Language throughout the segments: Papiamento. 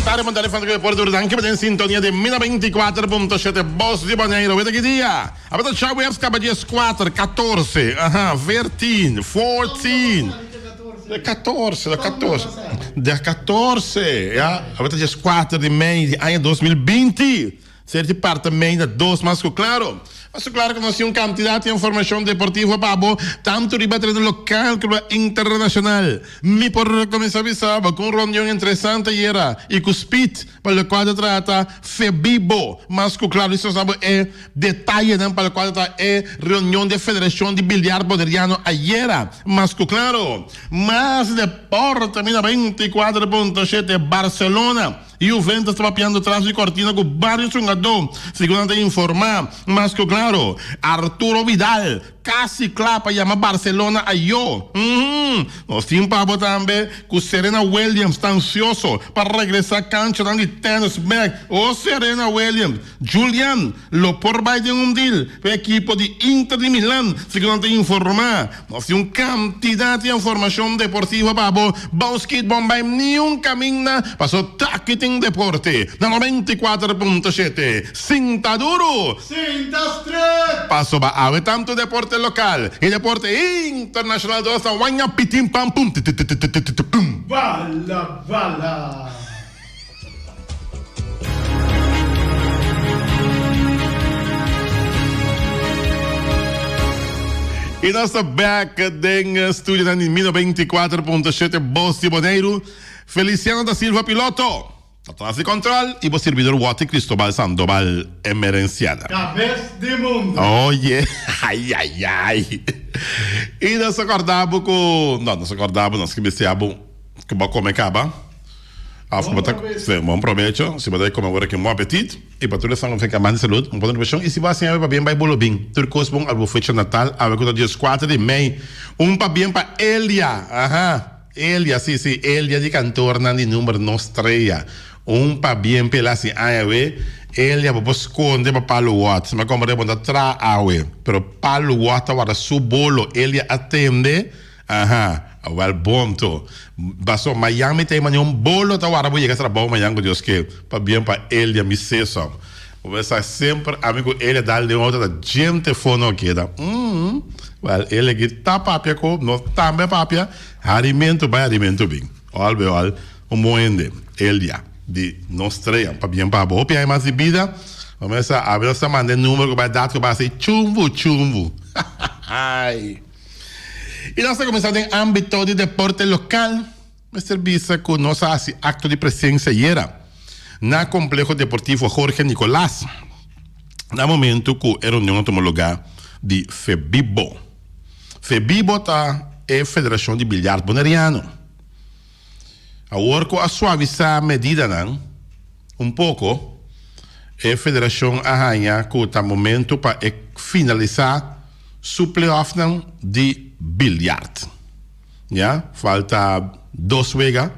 tardi, bon tardi, fanatico deporte duro. Danki pa den sintonia di Mina 24.7 Bos di Boneiru. Weta ki dia? Aba ta djaweps kaba dieskuater, katorse, aha, veertien, fourteen. De katorse, de katorse, de katorse, ya. Aba ta dieskuater di mei di aña 2020. Ser di parti mei na dos mas ku klaro. Mas ku klaro ku nos tin un kantidat di informashon deportivo pa bo, tantu riba tereno lokal komo internashonal. Mi por kuminsá bisa bo ku un reunion interesante ayera i ku spit pa lokual ta trata Febibo. Mas ku klaro listo nos dabo e detayenan pa lokual ta trata e reunion di e Federashon di Biliar Boneriano ayera. Mas ku klaro, mas deporte mi na 24.7 Barcelona. Juventus ta papiando tras di kortina ku varios hungadó, segun nan ta informá. Mas ku klaro, Arturo Vidal kasi kla pa yama Barcelona ayó. Uhum. Nos tin pa bo tambe ku Serena Williams ta ansioso pa regresá kanchanan di tènis bèk. O Serena Williams, Julian lo por bai den un deal pa e ekipo di Inter di Milan, segun nan ta informá. Nos tin un kantidat di informashon deportivo pa bo. Bon skit bon bai niun kaminda paso taki tin deporte na 94.7. Sinta duru! Sinta stret! Paso ba awe tantu deporte lokal i deporte internashonal dos ta waña pitin pam pum titititititipum. Bala bala! I nos ta bek den studionan di Mino 24.7 Bos di Boneiru. Feliciano da Silva piloto ta tras di control i bo sirbidor Watty Cristobal Sandoval Emerenciana. Kabes di mundo. Oye, ai ai ai. I nos ta corda bo cu, no, nos ta corda bo, nos ke bistia bo cu bo a come caba. Af ku bo ta Sí, bon probecho. Si bo ta kome ora ki un bon apetit. I pa tur esnan ku ta manda salud, un bon nutrishon. I si bo hasi awe pabien bai bolo bin. Tur kos bon algu fecha natal awe ku ta dieskuater di mei. Un pabien pa Elia. Aha, Elia, sí, sí, Elia di kantornan di number nos trea. Un pabien p'el hasi aña awe. Elia bo por skonde pa Palu Wòt. Mi a komprende bo no ta traha awe, pero Palu Wòt ta warda su bolo. Elia a tende. Aha, awel bon to. Paso mayan mi ta e mane un bolo ta wara bo yega trabou mayan ku Dios ke. Pabien pa Elia mi sesom. Bo mester sa semper ami ku Elia dal den otro ta djente fono keda. Umm wel Elia aki ta papia ku nos tambe a papia. Harimentu bai harimentu bin. Ol be ol un bon hende Elia di nos trea. Pabien pa bo. Hopi aña mas di bida. Bo mester sa ami nos ta manda e numero ku bai dat ku bai hasi chumbu chumbu. Hahahay. I nos ta kuminsá den ámbito di deporte lokal. Mester bisa ku nos a hasi akto di presensia ayera na Kompleho Deportivo Jorge Nicolaas na momentu ku e reunion a tuma lugá di Febibo. Febibo ta e federashon di biljart boneriano. Awor ku a suavisá medidanan un poko, e federashon a haña ku ta momentu pa e finalisá su playoffnan di biljart. Ya falta dos wega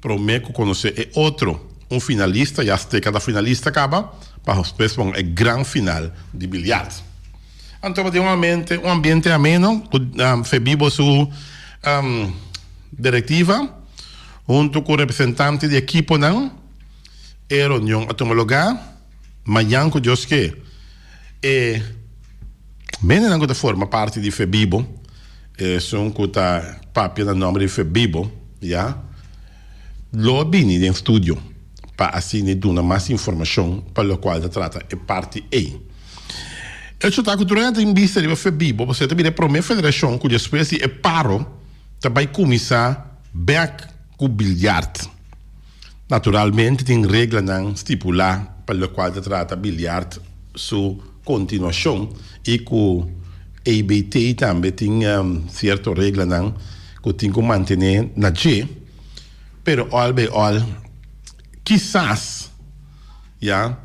promé ku konosé e otro un finalista, ya Azteca ta finalista kaba, pa despues pon e gran final di biljart. Anto tabatin un ambiente, un ambiente ameno ku Febibo su direktiva huntu ku representante di ekiponan. E reunion a tuma lugá mañan ku Dios ke. E mendenan ku ta forma parti di Febibo, esun ku ta papia na nòmber di Febibo, ya, lo bini den studio pa asina duna mas informashon pa lokual ta trata e parti ei. Echo ta ku tur hende tin bista riba Febibo pasobra ta bira e promé federashon ku despues di e paro ta bai kuminsá bèk ku biljart. Naturalmente tin reglanan stipulá pa lokual ta trata biljart su kontinuashon i ku ABT tambe tin sierto reglanan ku tin ku mantené na dje. Pero al bij al kisas ya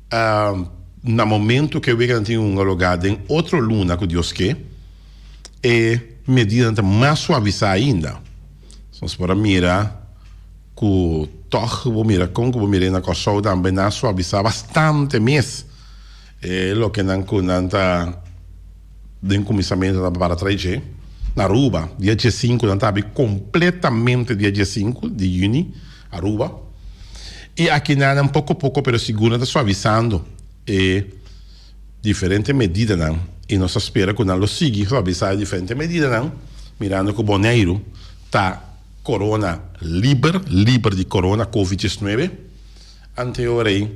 na momento ku e weganan tin un lugá den otro luna ku Dios ke e medidanan ta mas suavisá ainda. Nos por a mira ku tòg bo mira kon ku bo mira na Kòrsou tambe nan a suavisá bastante mes e loke nan ku nan ta den kuminsamentu nan ta para trae dje. Na Aruba dia diesinku nan ta habri kompletamente dia diesinku di yüni Aruba. I akinan poko poko pero sigur nan ta suavisando e diferente medidanan i nos ta spera ku nan lo sigui suavisá e diferente medidanan mirando ku Boneiru ta korona liber, liber di korona covid diesnuebe. Anteora ei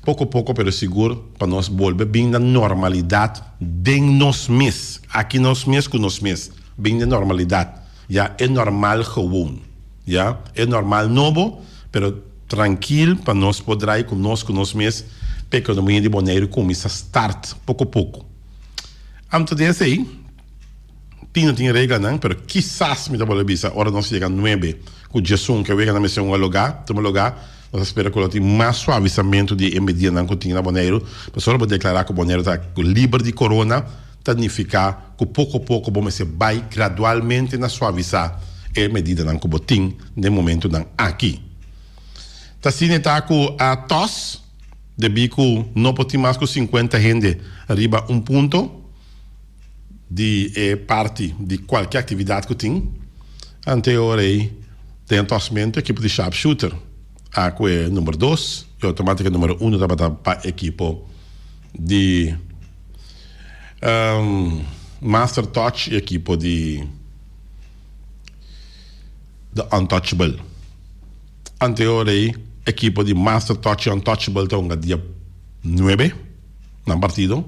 poko poko pero sigur pa nos bolbe bin na normalidat den nos mes, aki nos mes ku nos mes bin den normalidat, ya e normal gewoon, ya e normal nobo pero trankil pa nos por drai ku nos ku nos mes pa ekonomia di Boneiru kuminsa start poko poko. Anto di esei tin no tin reglanan pero kisas mi ta bolbe bisa ora nos yega nuebe ku djesun ke weganan mester un alogá tuma lugá. Nos ta spera ku lo tin mas suavisamentu di e medidanan ku tin na Boneiru. Pasobra bo deklará ku Boneiru ta liber di korona ta nifiká ku poko poko bo mester bai gradualmente na suavisá e medidanan ku bo tin den momentunan aki. Ta asina e ta ku a tòs debí ku no por tin mas ku sinkuenta hende riba un punto di e parti di kualke aktividat ku tin. Ante e ora ei den e tòsmentu ekipo di Sharpshooter a ku e number dos i outomátik e numero uno tabata pa ekipo di Master Touch i ekipo di The Untouchable. Ante e ora ei ekipo di Master Touch i Untouchable ta hunga dia nuebe nan partido.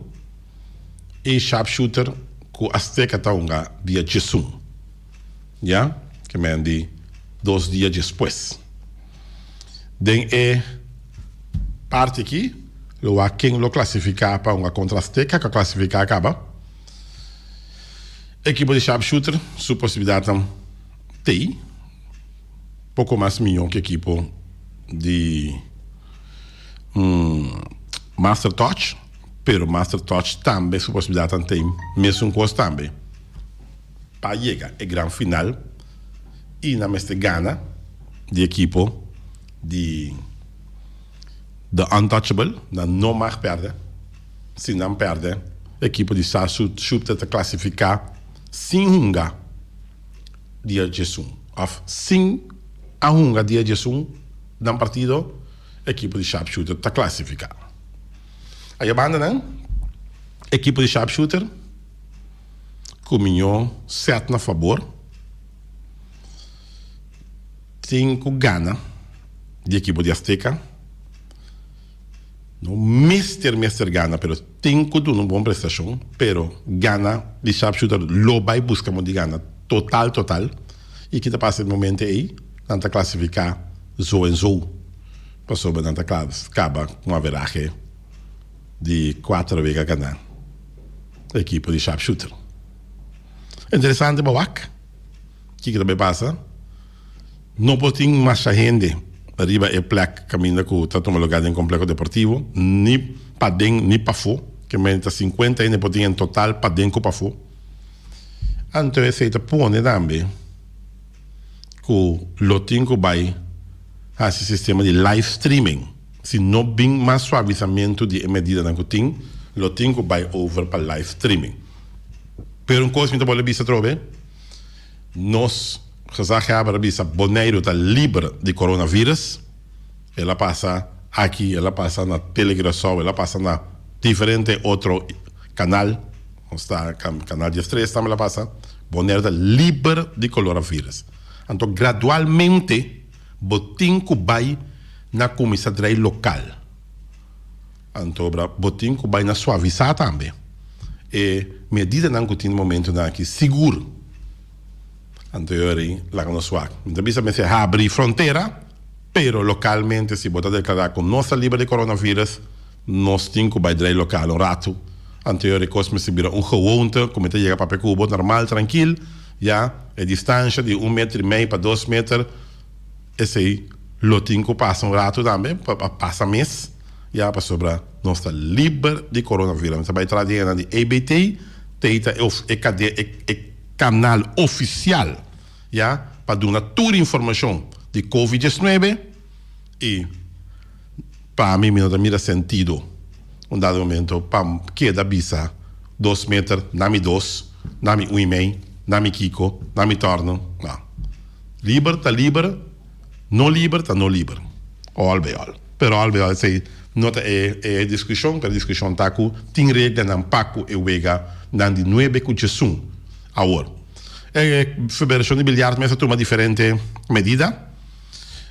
E sharpshooter ku Azteca ta hunga dia djesun, ya, ke men di dos dia djespues. Den e parti aki lo wak ken lo klasifiká pa hunga kontra Azteca, ku a klasifiká kaba. Ekipo di sharpshooter su posibilidatnan t'ei poko mas mihó ku ekipo di Master Touch. Pero Master Touch tambe su posibilidadnan ta e mesun cos tambe pa yega e gran final y nan mester gana di ekipo di The Untouchable, nan no mag perde, si nan perde ekipo di Sharpshooter ta clasifica sin hunga dia djesun of sin a hunga dia djesun nan partido. Ekipo di Sharpshooter ta klasifiká. Aya bandanan, ekipo di Sharpshooter ku miñó sèt na fabor tin ku gana di ekipo di Azteca. No mester mester gana pero tin ku duna un bon prestashon, pero gana di Sharpshooter lo bai buska mo di gana total total. I ki ta pasa e momento ei? Nan ta klasifiká zo en zo pasobra nan ta kaba ku un averahe di kuater wega ganá ekipo di Sharpshooter. Interesante pa wak kiko ta bai pasa. No por tin masha hende riba e plek kaminda ku ta tuma lugá den kompleho deportivo, ni paden ni pafó, ke men ta sinkuenta hende por tin en total paden ku pafó. Anto esei ta pone tambe ku lo tin ku bai hasi sistema di live streaming. Si no bin mas suavisamentu di e medidanan ku tin, lo tin ku bai over pa live streaming. Pero un kos mi ta bolbe bisa atrobe, nos gezaghebber a bisa Boneiru ta liber di coronavirus. El a pasa aki, el a pasa na Tele Curaçao, el a pasa na diferente otro kanal. Nos ta Canal diestres tambe la pasa. Bonaire ta liber di coloravirus. Anto gradualmente bo tin cu bay na cuminsa drai local. Anto bo tin cu bay na suavisa tambe e medidanan cu tin na momentonan aki sigur. Anto yori laga nos wak. Mi ta bisa mester habri frontera pero localmente si bo ta declara cu nos ta liber di coronavirus. Nos tin cu bay drei local un rato anterior e cos mester bira un gewoonte cu mi ta yega papia cu bo normal trankil ya e distancia di un meter y mei pa dos meter esey lo tin cu pasa un rato tambe pa pasa mes ya pasobra nos ta liber di coronavirus mi ta bay traha di hende di EBT tey ta e cade e canal oficial ya pa duna tur informacion di covid diesnuebe y. Pa mi, mi no ta mira sentido un dado momento pa keda bisa dos meter na mi dos, na mi un y mei, na mi kiko, na mi torno. No. Liber ta liber, no liber ta no liber. All by all. Pero all by all esei no ta e e diskushon, pero e diskushon ta ku tin reglanan pa ku e wega nan di nuebe ku djesun. Awor, e Federashon di Biljart mes a tuma diferente medida.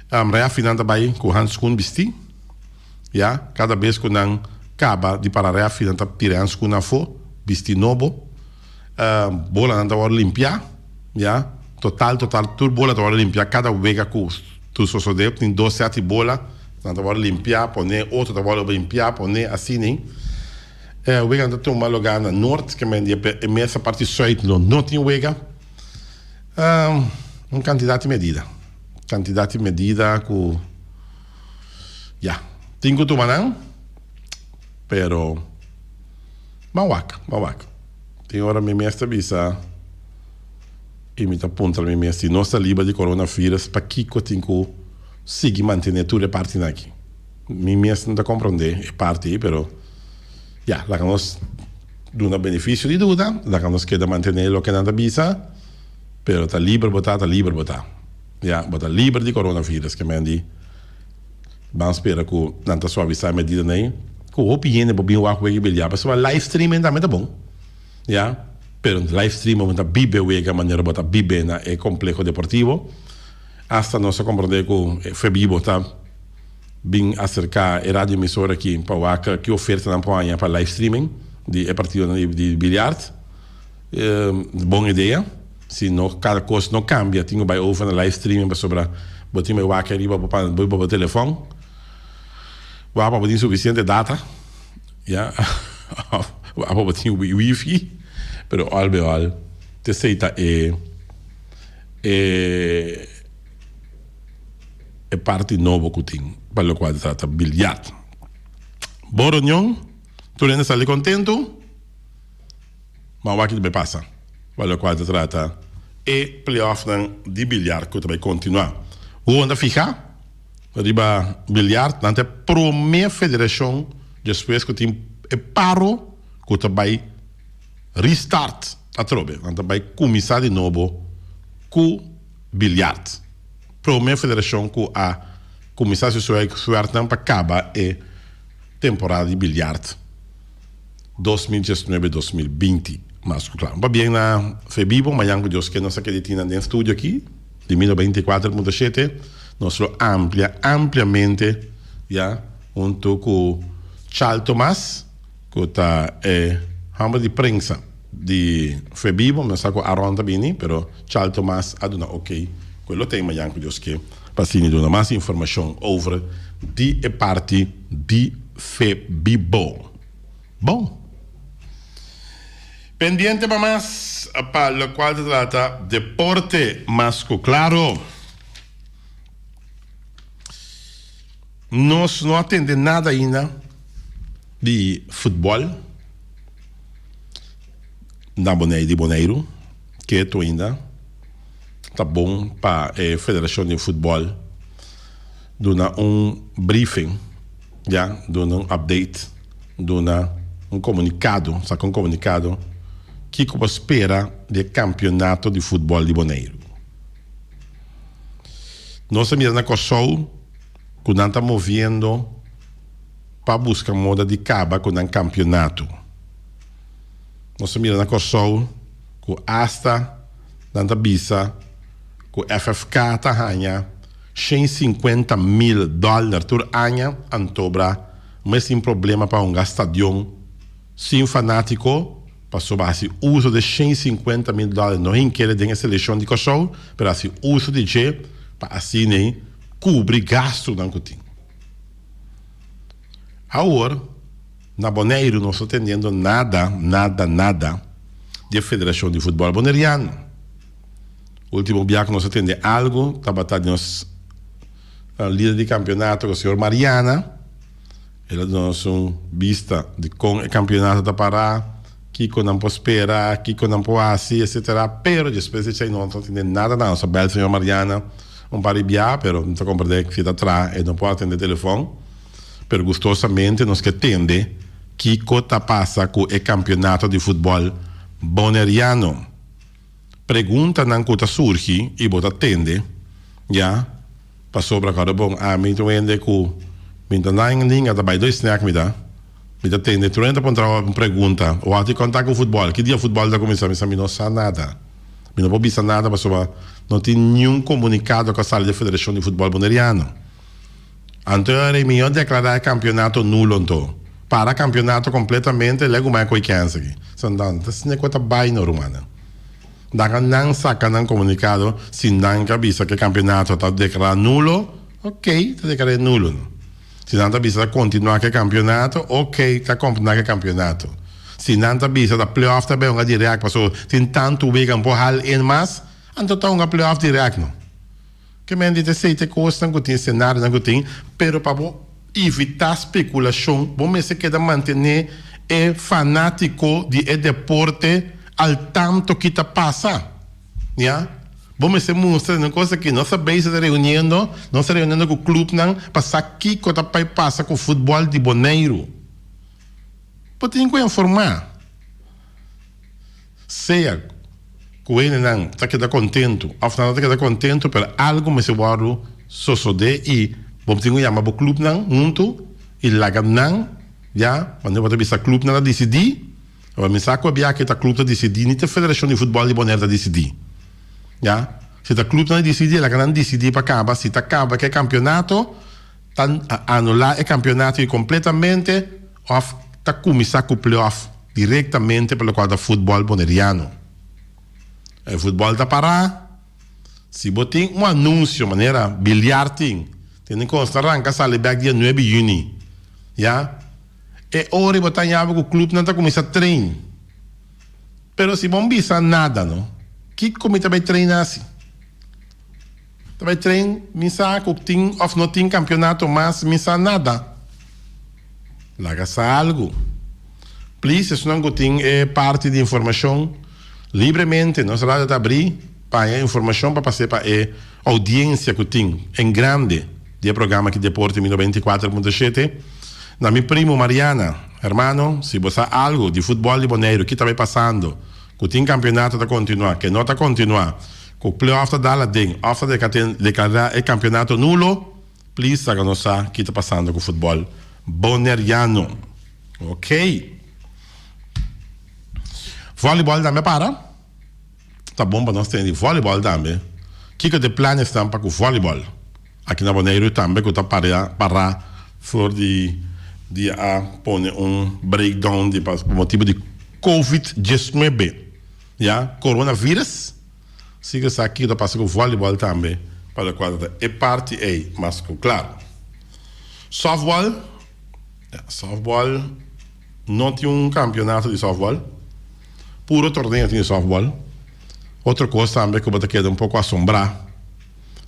Refinan ta bai ku handskun bistí. Ya, kada bes ku nan kaba di para refinan ta tira e handskun afó, bisti nobo. Bolanan ta wòrdu limpiá, ya, total total tur bola ta wòrdu limpiá kada wega ku tur sosodé tin dos sèt di bola nan ta wòrdu limpiá poné otro ta wòrdu limpiá poné asina e weganan ta tuma lugá na nort ke men di e mesa parti sùit lo no tin wega un kantidat di medida kantidat di medida ku ya tin ku tuma nan pero. Ban wak, ban wak. Tin ora mi mes ta bisa i mi ta puntra mi mes si nos ta liber di coronavirus pakiko tin ku sigui mantene tur e partinan aki. Mi mes no ta komprondé e parti ei pero ya laga nos duna benefisio di duda, laga nos keda mantene loke nan ta bisa pero ta liber bo ta, ta liber bo ta. Ya, bo ta liber di coronavirus ke men di. Ban spera ku nan ta suavisá e medidanan ei, ku hopi hende por bin wak wega i beliá. Pasobra live streaming tambe ta bon, ya, pero live streaming bo ta bibe wega manera bo ta bibe na e kompleho deportivo. Asta nos a komprondé ku Febibo ta bin aserká e radio emisora aki pa wak ki ofertanan por haña pa live streaming di e partidonan di biliard. Bon idea. Si no kada kos no kambia tin ku bai over na live streaming pasobra bo tin bai wak riba bo pan riba bo telefòn. Wak pa bo tin sufisiente data ya òf wak pa bo tin wifi pero òl be òl t'esei ta e e e parti nobo ku tin pa lokual ta trata biljart. Bon reunion tur hende sali kontentu. Ma wak ta bai pasa pa lokual ta trata e playoffnan di biljart ku ta bai kontinuá. Hugo ta fiha riba biljart, nan ta e promé federashon despues ku tin e paro ku ta bai restart atrobe. Nan ta bai kuminsá di nobo ku biljart. Promé federashon ku a kuminsá su suertnan pa kaba e temporada di biljart. 2019, 2020 mas ku kla. Un pabien na Febibo, mañan ku Dios ke nos a keda tin nan den studio aki di mil 24.7 nos lo amplia ampliamente ya hunto ku Chal Tomas ku ta e homber di prensa di Febibo, mi no sa ku Aron ta bini pero Chal Tomas a duna ok ku e lo ten mañan ku Dios ke pa asina duna mas informashon over di e parti di Febibo. Bon. Pendiente pa mas pa locual ta trata deporte mas cu claro. Nos no a tende nada ainda di futbol na Boneiru, di Boneiru. Keto ainda. Ta bon pa e federacion di futbol duna un briefing. Ya duna un update, duna un komunikado, saka un komunikado kiko bo spera di e kampionato di futbòl di Boneiru. Nos a mira na Kòrsou ku nan ta moviendo pa buska moda di kaba ku nan kampionato. Nos a mira na Kòrsou ku asta nan ta bisa ku FFK ta haña 150 mil dòler tur aña antobra mes tin problema pa hunga stadion sin fanátiko pasobra hasi uso de 150 mil dòler no hinkele den e selekshon di Kòrsou pero hasi uso di dje pa asina kubri gastunan ku tin. Awor na Boneiru nos no tendiendo nada nada nada di e federashon di futbòl boneriano. Ultimo bia ku nos a tende algu tabata di nos lider di kampionato ku señor Mariana. El a duna nos un bista di kon e kampionato ta pará, kiko nan por spera, kiko nan por hasi, etsetera. Pero despues di esei no a tende nada nada. Nos a bèl señor Mariana un par di bia pero no ta komprendé si e ta traha e no por atendé telefòn. Pero gustosamente nos ke tende kiko ta pasa ku e kampionato di futbòl boneriano. Preguntanan ku ta surgi i bo ta tende, ya, Pasobra kòrda bon, ami ta un hende ku mi ta na ninga ta bai doi snack mi ta. Mi ta tende tur hende ta puntra un pregunta, Wou kon ta ku futbòl? Ki dia futbòl ta kuminsá? Mi sa mi no sa nada. Mi no por bisa nada pasobra no tin niun komunikado ku a sali di Federashon di Futbòl Boneriano. Anto e ora mi a deklará e kampionato nulo anto. Para kampionato kompletamente legu mai koi kèns aki. So nan ta siña ku ta bai no rumannan. Laga nan saka nan komunikado si nan ka bisa ku e kampionato ta deklará nulo, ok ta deklar'é nulo no. Si nan ta bisa ta kontinuá ku e kampionato, ok ta kontinuá ku e kampionato. Si nan ta bisa ta playoff ta bai hunga dirèkt pasobra tin tantu wega no por hal in mas, anto ta hunga playoff dirèkt no. Ke men di ta esei ta e kosnan ku tin, senarionan ku tin, pero pa bo evitá spekulashon bo mester keda mantené e fanátiko di e deporte al tanto ki ta pasa. Ya. Bo mester mustra den kos aki nos ta bezig ta reuniendo, nos ta reuniendo ku klupnan pa sa kiko ta bai pasa ku futbòl di Boneiru. Bo tin ku informá. Sea ku hendenan ta keda kontentu òf nan no ta keda kontentu pero algu mester wòrdu sosodé i bo tin ku yama bo klupnan huntu i laga nan ya manera bo ta bisa klupnan ta disidí. Ora mi sa ku e biaha ke ta klup ta disidí ni ta federashon di futbòl di Bonaire ta disidí. Ya. Si ta klupnan a disidí laga nan disidí pa kaba. Si ta kaba ku e kampionato ta anulá e kampionato ei kompletamente òf ta kuminsá ku play-off direktamente pa lokual ta futbòl boneriano. E futbòl ta pará. Si bo tin un anunsio manera biliar tin, tene kos ta ranka sali bèk dia nuebe yüni. Ya. E ora bo ta yaba ku klupnan ta kuminsá train. Pero si bo bisa nada no, kiko mi ta bai train hasi? Ta bai train mi sa ku tin òf no tin kampionato mas, mi sa nada. Laga sa algu. Please esunnan ku tin e parti di informashon libremente nos radio ta abrí pa haña informashon pa pas'é pa e oudiensia ku tin en grande. Di e programa aki Deporte mi 94.7 Na mi primo Mariana, hermano si bo sa algo di futbol di Boneiru ki ta bay pasando ku tin kampionato ta kontinua ke no ta kontinua ku playoff ta dal aden of ta deklará e kampionato nulo please laga nos sa ki ta pasando ku futbol boneriano ok Volleyball tambe a para. Ta bon pa nos tene di volleyball tambe. Kiko ta e planesnan pa ku volleyball aki na Boneiru tambe ku ta para for di dia a pone un breakdown di pa motibu di covid diesnuebe ya coronavirus si ke sa kiko ta pasa ku volleyball tambe pa lokual ta e parti ei mas ku klaro. Softball ya softball. No tin un kampionato di sòftbòl. Puro torneo tin di sòftbòl. Otro kos tambe ku bo ta keda un poko asombrá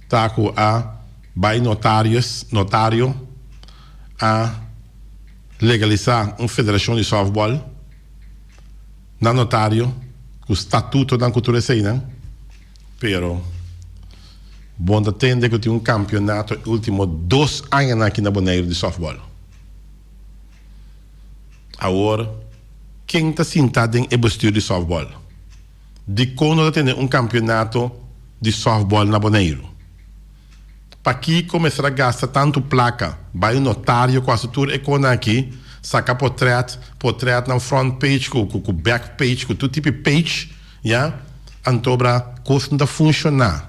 ta ku a bai notarios, notario a legalisá un federashon di sòftbòl na notario ku statutonan ku tur eseinan. Pero bo no ta tende ku tin un kampionato e ultimo dos añanan aki na Boneiru di sòftbòl. Awor, ken ta sinta den e bestuur di sòftbòl? Dikon no ta tene un kampionato di sòftbòl na Boneiru? Pakiko mester a gasta tantu plaka bai un notario ku hasi tur e konan aki, saka potrèt, potrètnan front page ku ku back page ku tur tipi page, ya, antobra kos no ta funshoná.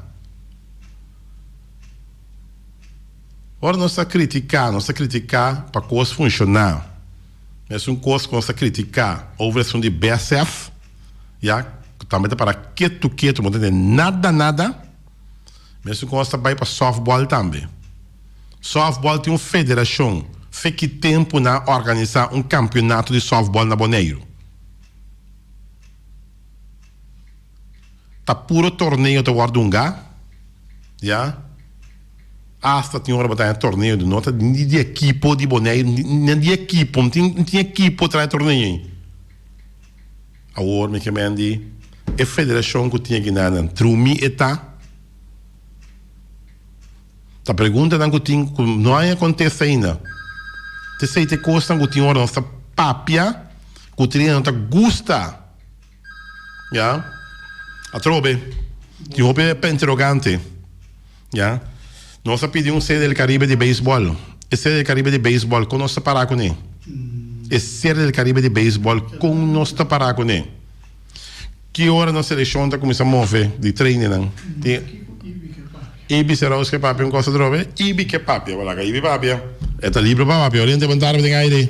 Ora nos ta kritiká, nos ta kritiká pa kos funshoná. Mesun kos ku nos ta kritiká over esun di BSF, ya, ku tambe ta para ketu ketu, bo no ta tende nada nada. Mesun kos ta bai pa sòftbòl tambe. Sòftbòl tin un federashon, fe ki tempu nan a organisá un kampionato di sòftbòl na Boneiru. Ta puro torneo ta wòrdu hungá, ya. Asta tin ora bo ta haña torneo di no ta ni di ekipo di Boneiru, ni di ekipo, no tin no tin ekipo trae torneo ei. Awor mi ke men di e federashon ku tin akinanan drumi e ta? Ta preguntanan ku tin ku no haña kontesta ainda. Ta esei ta e kosnan ku tin ora nos ta papia ku tin hende no ta gusta. Ya. Atrobe, tin hopi interrogante. Ya. Nos a pidi un Serie del Caribe di beisbòl. E Serie del Caribe di beisbòl, kon nos ta pará kuné? E Serie del Caribe di beisbòl, kon nos ta pará kuné? Ki ora nos selekshon ta kuminsá move di trainingnan? Tin Ibi Seraus ke papia un kos atrobe? Ibi ke papia, bo laga Ibi papia. E ta libre pa papia. Oriente, bon tardi den aire.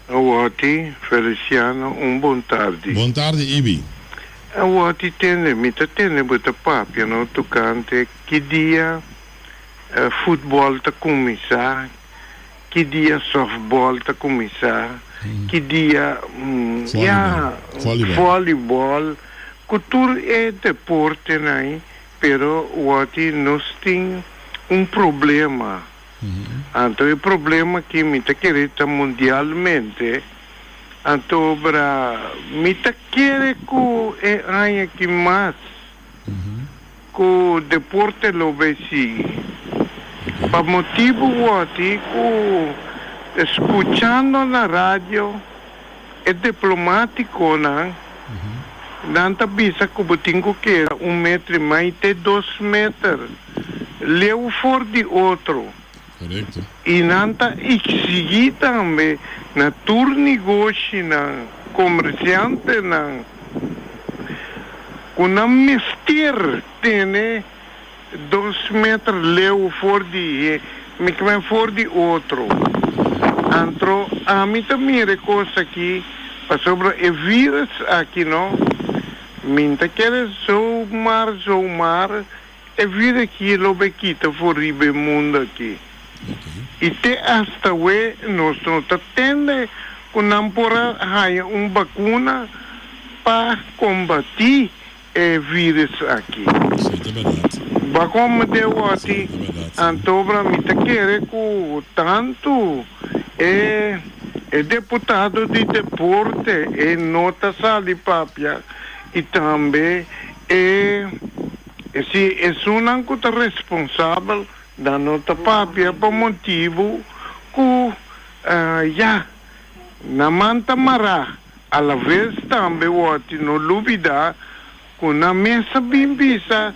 Awoti, Feliciano, un bon tardi. Bon tardi, Ibi. Awoti, tende, mi ta tende bo ta papia no tocante ki dia futbol ta cuminsa, ki dia softball ta cuminsa, ki dia, ya, volleyball, cu tur e deportenan, pero awoti nos tin un problema. Anto e problema aki mi ta kere ta mundialmente, anto obra mi ta kere ku e aña aki mas ku deporte lo bay sigui. Pa motibu wòrdi ku skuchando na radio e diplomatikonan nan ta bisa ku bo tin ku keda un metro i mei te dos meter. Leu for di otro. Korekto. I nan ta eksigí tambe na tur negoshinan, komersiantenan, ku nan mester tene dos meter leu for di mi ke men for di otro. Antro ami ta mira e kos aki pasobra e virus aki no, mi n ta kere zomaar zomaar E vida aki lo bay kita for riba e mundo aki. I te hasta we nos no ta tende ku nan por a haña un bakuna pa kombatí e virus aki. Sí, ta bèrdat. Bakon mi deu Sí, ati? ta bèrdat, sí. Antobra mi ta kere ku tantu e e deputado di deporte e no ta sali papia i tambe E si esunnan ku ta responsabel nan no ta papia pa motibu ku ya nan man ta mará. Alaves tambe wòrdi no lubidá ku nan mes a bin bisa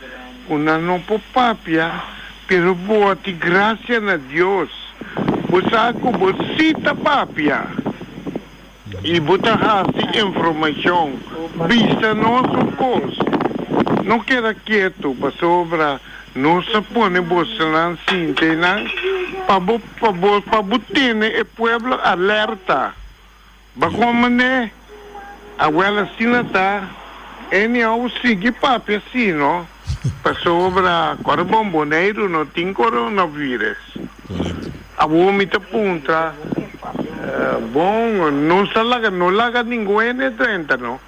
ku nan no por papia, pero wòrdi grasia na Dios bo sa ku bo sí ta papia. I bo ta hasi informashon bisa nos un kos. No keda ketu, pasobra nos a pone bosonan sinta einan pa bo pa bo pa bo tene e pueblo alerta. Bakon manera? Awel asina ta, anyhow sigui papia si no, pasobra kòrda bon Boneiru no tin coronavirus. Awor mi ta puntra, bon nos a laga, no laga ningun hende drenta no?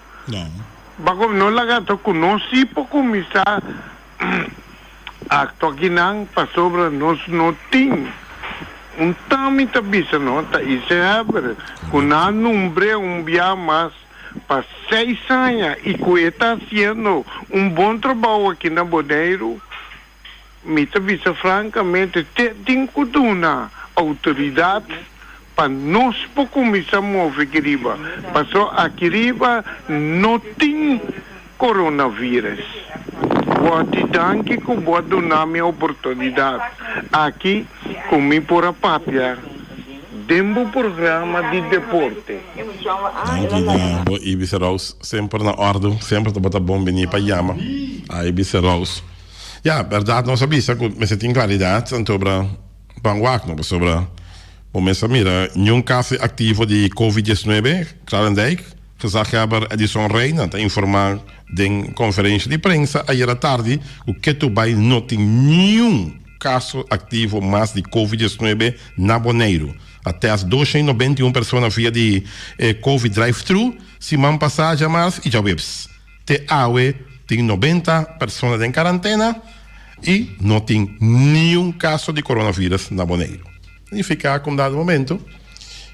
Bako no laga ta ku nos si por kuminsá aktua akinan pasobra nos no tin un tami ta bisa no ta Ise Heber ku nan a nombr'é un bia mas pa seis aña i ku e ta hasiendo un bon trabou aki na Boneiru. Mi ta bisa francamente, te tin cu duna autoridad pa nos por cuminsa move aki riba, paso aki riba no tin coronavirus. Bo a ti danki cu bo a duna mi oportunidad aki cu mi por a papia den bo programa di deporte. Danki na bo Ibis Roos, semper na ordo, semper tabata bon bini pa yama a Ibis Roos. Ya, bèrdat nos a bisa ku mester tin klaridat anto-bra ban wak no, pasobra bo mes a mira niun kaso aktivo di covid diesnuebe, Kralendijk, Gezaghebber Edison Rijna ta informá den konferensha di prensa ayera tardi ku ketu bai no tin niun kaso aktivo mas di covid diesnuebe na Boneiru. A tèst 291 persona via di e covid drive-thru siman pasá djamars i djaweps. Te awe tin 90 persona den karantena i no tin niun kaso di coronavirus na Boneiru. Significa ku un dado momento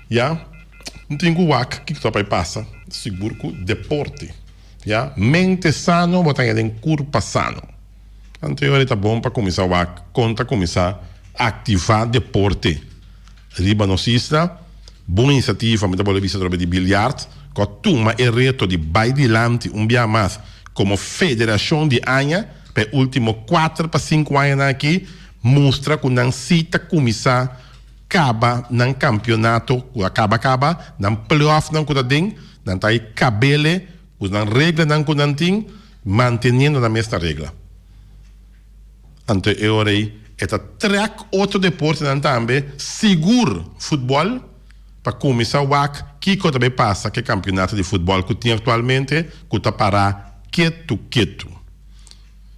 ya no tin ku wak kiko ta bai pasa, sigur ku deporte ya mente sano bo ta haña den kurpa sano. Anto e ora ta bon pa kuminsá wak kon ta kuminsá aktivá deporte riba nos isla. Bon inisiativa, mi ta bolbe bisa atrobe di biljart ku a tuma e reto di bai dilanti un bia mas komo federashon di aña pa e ultimo kuater pa sinku añanan aki. mustra ku nan si ta kuminsá kaba nan kampionato ku a kaba kaba, nan playoffnan ku ta den, nan ta e kabele ku nan reglanan ku nan tin, manteniendo nan mes na regla. Anto e ora ei e ta trèk otro deportenan tambe, sigur futbòl, pa kuminsá wak kiko ta bai pasa ku e kampionato di futbòl ku tin aktualmente ku ta pará ketu ketu.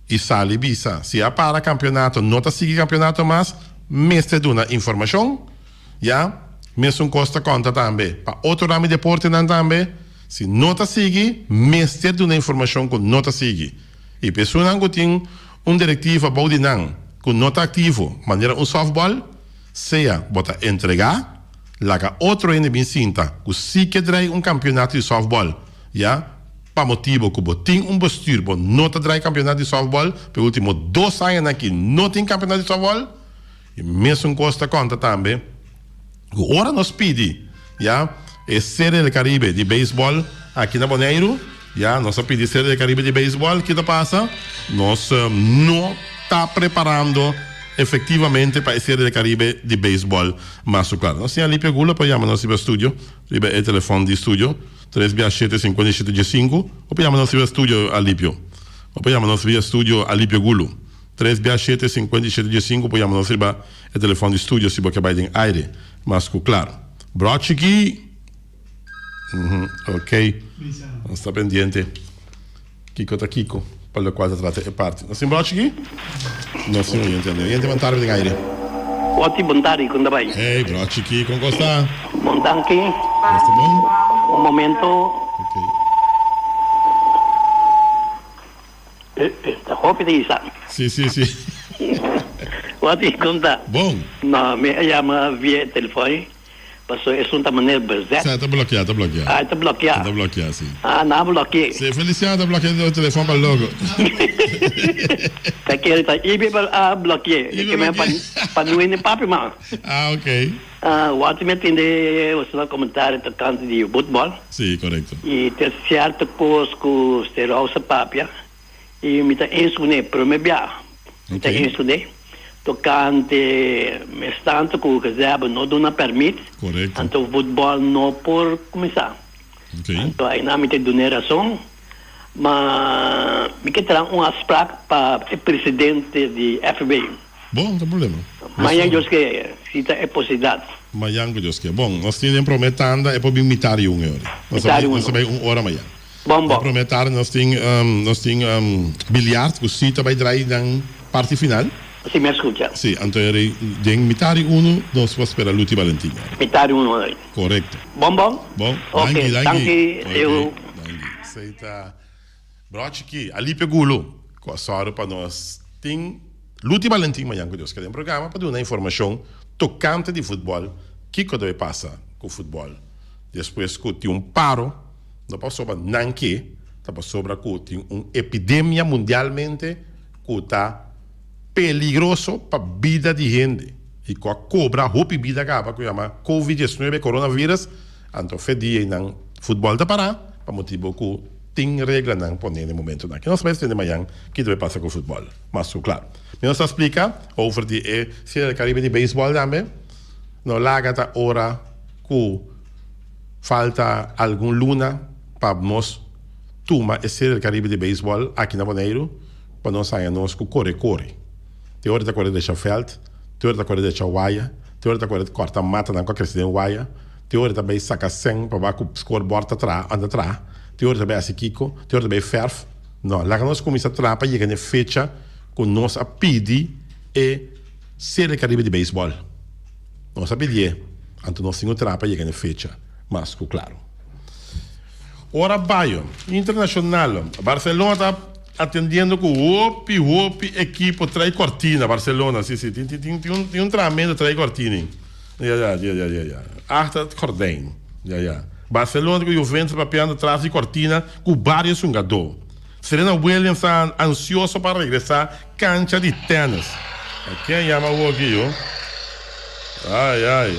I sali bisa si a para kampionato no ta sigui kampionato mas, mester duna informashon, ya. Mesun kos ta konta tambe pa otro rami deportenan tambe, si no ta sigui mester duna informashon ku no ta sigui. I pa esunnan ku tin un direktiva bou di nan ku no ta aktivo, manera un sòftbòl, sea bo ta entregá, laga otro hende bin sinta ku sí ke drai un kampionato di sòftbòl, ya pa motibu ku bo tin un bestuur bo no ta drai kampionato di sòftbòl, pa e último dos añanan aki no tin kampionato di sòftbòl. E mesun kos ta konta tambe ku ora nos pidi ya e Serie del Caribe di beisbòl aki na Boneiru, ya nos a pidi Serie del Caribe di beisbòl, ki ta pasa? Nos no ta preparando efectivamente pa e Serie del Caribe di beisbòl mas ku klar. Nos tin Alipio Gula por yama nos riba studio riba e telefòn di studio tres bia shete sinkuenta i shete diesinku o por yama nos riba studio Alipio o por yama nos via studio Alipio Gulu. Tres bia shete 57 diesinku por yama nos riba e telefòn di studio si bo ke bai den aire. Mas ku klaro. Bro chiki! Uhum, ok. Nos ta pendiente. Kiko ta kiko pa lokual ta trata e parti. Nos tin bro chiki? Nos tin oyente ande. Oyente bon tarde den aire. Oti bon tardi, kon ta bai? Hey, bro chiki, kon kos ta? Bon danki. Nos ta bon? Un momento. Ok. Ta hopi ta isa. Si, si, si. Wat i konta? Bon. No, mi a yama via e telefon, pasobra esun ta manera bezet. Sa, ta blokia, ta blokia. Ah, e ta blokia. E ta blokia, si. Ah, nan a blokia. Si, Feliciano ta blokia e telefon pa logo. Ta kere ta Ibe a blokia. Ibe blokia. Pa no hende papia mas. Ah, ok. Ah, wat mi a tende boso comentario tocante di voetbal. Sí, correcto. Y ta cierto cos cu Sterous a papia y mi ta eens cune, prome bia mi ta eens cune tocante mestanto cu Gezebe no duna permit, Correcto. anto voetbal no por cuminsa. Ok. Anto ayna mi ta dune razon, ma mi ke traha un afspraak pa e presidente di FB. Bon, no ta problema. Mañan Dios ke, si ta e posibilidat. Mañan ku Dios ke. Bon, nos tin den prome tanda e por bin mitar i un e ora. Mitar i un. Nos ta bai un ora mañan. Bon, bon. Den prome tarde nos tin, nos tin biliard ku si ta bai drai den parti final. Si mi a skucha. Si, anto e rei den mitar i unu nos por spera Luti Valentin. Mitar i unu ora. Korekto. Bon, bon. Bon, Ok, danki, danki. danki, Ok, eu. danki. Esei ta Brochi ki, Alipio Gulo, ku a sòru pa nos tin. Luti Valentin mañan ku Dios ke den programa pa duna informashon tokante di futbòl, kiko debe pasa ku futbòl despues ku tin un paro, no pasobra nan ke, ta pasobra ku tin un epidemia mundialmente ku ta peligroso pa bida di hende i ku a kobra hopi bida kaba ku yama covid 19, coronavirus, anto fe dia einan futbòl ta pará pa motibu ku tin reglanan pone na e momentunan aki. Nos ta bai tende mañan ki debe pasa ku futbòl. Mas ku kla. Mi nos ta splika over di e Serie del Caribe di beisbòl tambe. No laga ta ora ku falta algun luna pa nos tuma e Serie del Caribe di beisbòl aki na Boneiru pa nos haña nos ku kore kore. Te ora ta kore drecha vèlt, te ora ta kore drecha waya, te ora ta kore kòrta matanan ku a krese den waya, te ora ta bai saka sèn pa wak ku scorebord ta traha, anda traha, te ora ta bai hasi kiko, te ora ta bai fèrf. No, laga nos kuminsá traha pa yega na e fecha ku nos a pidi e Serie del Caribe di beisbòl. Nos a pidié, anto nos tin ku traha pa yega na e fecha, mas ku klaru. Ora bayo internashonal, Barcelona ta atendiendo ku hopi, hopi ekipo trae kòrtina. Barcelona, si, si, tin, tin, tin un, tin un trahamentu trae kòrtina. Ya, ya, ya, ya, ya, ya. Achter het gordijn. Ya, ya. Barcelona ku Juventus papiando tras di kòrtina ku varios hungadó. Serena Williams ta ansioso pa regresá kancha di tènis. A ken yama awor aki yo? Ai ai.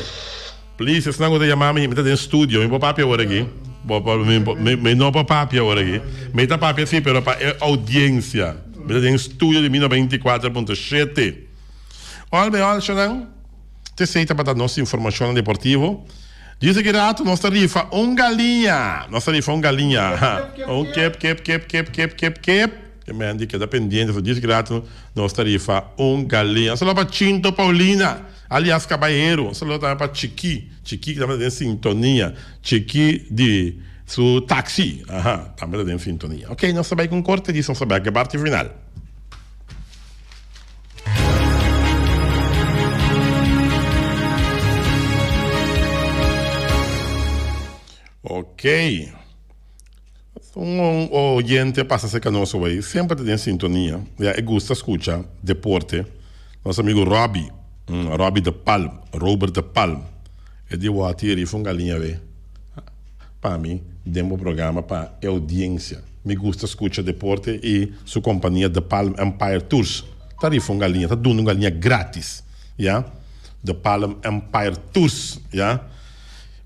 Please esnan ku ta yama mi, mi ta den studio, mi por papia awor aki? Bo por, mi, mi, mi no por papia awor aki. Mi ta papia si, pero pa e audiencia. Mi ta den studio di mi 94.7. Ol be ol shonan, t'esei tabata nos informashonnan deportivo. Djis aki rato nos ta rifa un galiña, nos ta rifa un galiña, ha, un kip, kip, kip, kip, kip, kip, kip. Ke men di keda pendiente, so djis aki rato nos ta rifa un galiña. Un saludo pa Chinto Paulina, alias Caballero. Un saludo tambe pa Chiki, Chiki ki tambe ta den sintonia, Chiki di su taxi, aha, tambe ta den sintonia. Ok, nos ta bai ku un korte djis nos ta bai ku e parti final. Ok. Un oyente pasa cerca nos hoy. Semper ta den sintonia. Ya, e gusta scucha deporte. Nos amigo Robbie. Robbie de Palm. Robert de Palm. E di wou a rifa un galiña we. Pa mi, den bo programa pa e audiencia. Mi gusta scucha deporte y su compania The Palm Empire Tours ta rifa un galiña, ta duna un galiña gratis, ya. The Palm Empire Tours, ya.